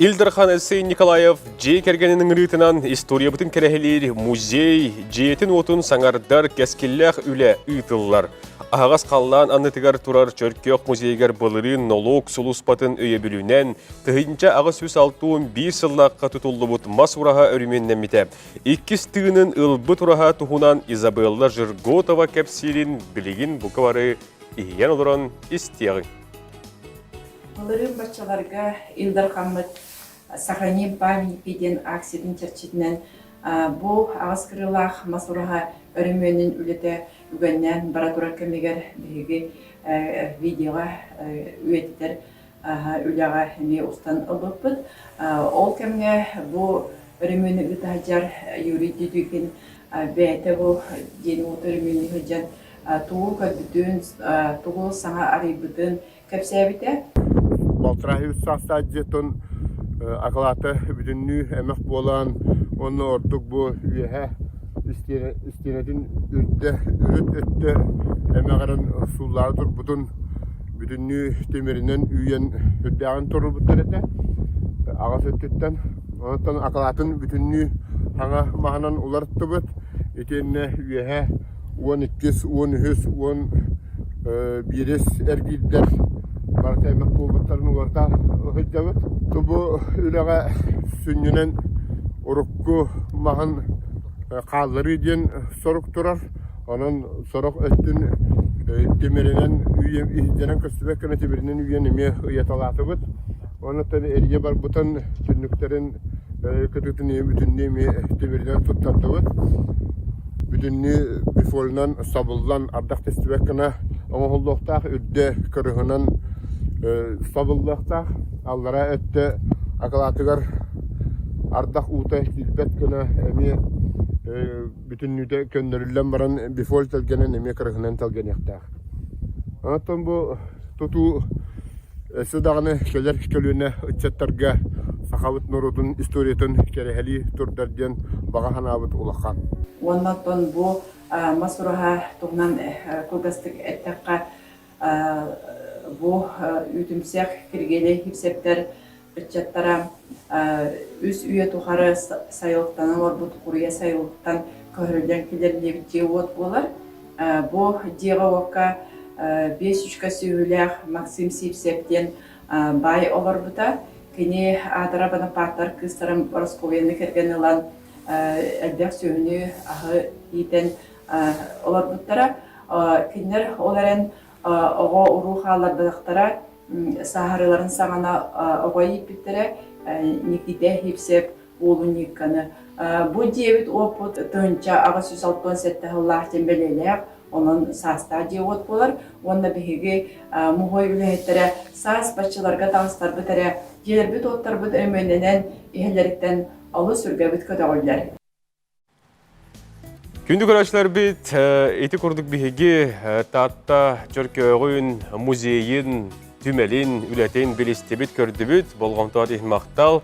Ил Дархан Алексей Николаев дьиэ кэргэнин ыҥырыытынан историябытын кэрэһилиир музей дьиэтин-уотун саҥардар кэскиллээх үлэ ыытыллар. Аһаҕас халлаан аннытыгар турар Чөркөөх музейыгар былырыын нолуок сулууспатын өйөбүлүнэн 1861 сыллаахха тутуллубут мас ураһа өрөмүөннэммитэ. Иккис тыынын ылбыт ураһа туһунан Изабелла Жерготова кэпсиирин билигин бука бары иһийэн олорон истиэҕиҥ. Былырыын баччаларга Ил Дархаммыт «Сохраним памятники» диэн акциятын чэрчитинэн бу аҕыс кырыылаах мас ураһа өрөмүөнүн үлэтэ үгэннээн бара турар кэмигэр биһиги видеоҕа үйэтитэр үлэҕэ эмиэ устан ылбыппыт. Ол кэмҥэ бу өрөмүөнү ыыта сылдьар Юрий Дедюкин бэйэтэ бу дьиэни-уоту өрөмүөннүү сылдьан тугу көрбүтүн, тугу саҥа арыйбытын кэпсээбитэ. Балтараа үс саастаах дьиэтин акылаата бүтүннүү эмэх буолан уонна ордук бу үөһэ истиэнэтин үрдэ үрүт өттө эмэҕирэн сууллаары турбутун бүтүннүү тимиринэн үүйэн үрдээҕин туруорбуттар этэ аҕыс өттүттэн онтон акылаатын бүтүннүү хаҥа маһынан уларыттыбыт итиэннэ үөһэ уон иккис, уон үһүс, уон биирис эргиирдэр барыта эмэх буолбуттарын уларыта сылдьабыт. Бу үлэҕэ сүнньүнэн урукку маһын хаалларыы диэн сорук турар. Онон сорох өттүн тимиринэн үйэн иһирдьэнэн көстүбэт гына тимиринэн үйэн эмиэ ыйаталаатыбыт. Онон эрийэ барбытын түннүктэрин кытыытын бүтүннүү эмиэ тимиринэн туттардыбыт. Бүтүннүү бифолынан сабыллан ардах тэстибэт гына оҥоһуллуохтаах, үрдэ кырыһынан сабыллыахтаах. Аллараа өттө акылаатыгар ардах уута киирбэт гына эмиэ бүтүннүүтэ көннөрүллэн баран бифоль тэлгэнэн эмиэ кырыһынан тэлгэниэхтээх. Онтон бу тутуу Өссө даҕаны кэлэр көлүөнэ ыччаттарга сахабыт норуотун историятын кэрэһэлии турдар диэн баҕа санаабыт улахан. Уонна оттон бу мас ураһа туһунан кылгастык эттэххэ, бу үүтүмсэх Киргиэлэй Сипсэптэр ыччаттара үс үйэ тухары сайылыктанан олорбут Куруйа сайылыктан көһөрүллэн киллэриллибит дьиэ-уот буолар. Бу дьиэҕэ-уокка биэс үчүгэй сүөһүлээх Максим Сивцев диэн баай олорбута. Кини аатыра Бонапартар кыыстарын Боросковьяны кэргэн ылан элбэх сүөһүнү аһы иитэн олорбуттара. Кинилэр ол эрэн оҕо-уруу хаалларбатахтара, сааһырыыларын саҕана оҕо ииппиттэрэ Никита Сивцев уолун Ньыыкканы. Бу дьиэбит уоппут 1867 сыллаах диэн бэлиэлээх, онон саастаах дьиэ-уот буолар. Уонна биһиги муһуой үлэһиттэрэ саас баччаларга таҕыстарбыт эрэ дьиэлэрбит-уоттарбыт өрөмүөннэнэн иһэллэриттэн олус сүргэбит көтөҕүллэр. Күндү көрөөччүлэрбит, ити курдук биһиги Таатта Чөркөөҕүн музейын, түмэлин үлэтин билистибит, көрдүбүт. Болҕомтоҕут иһин махтал.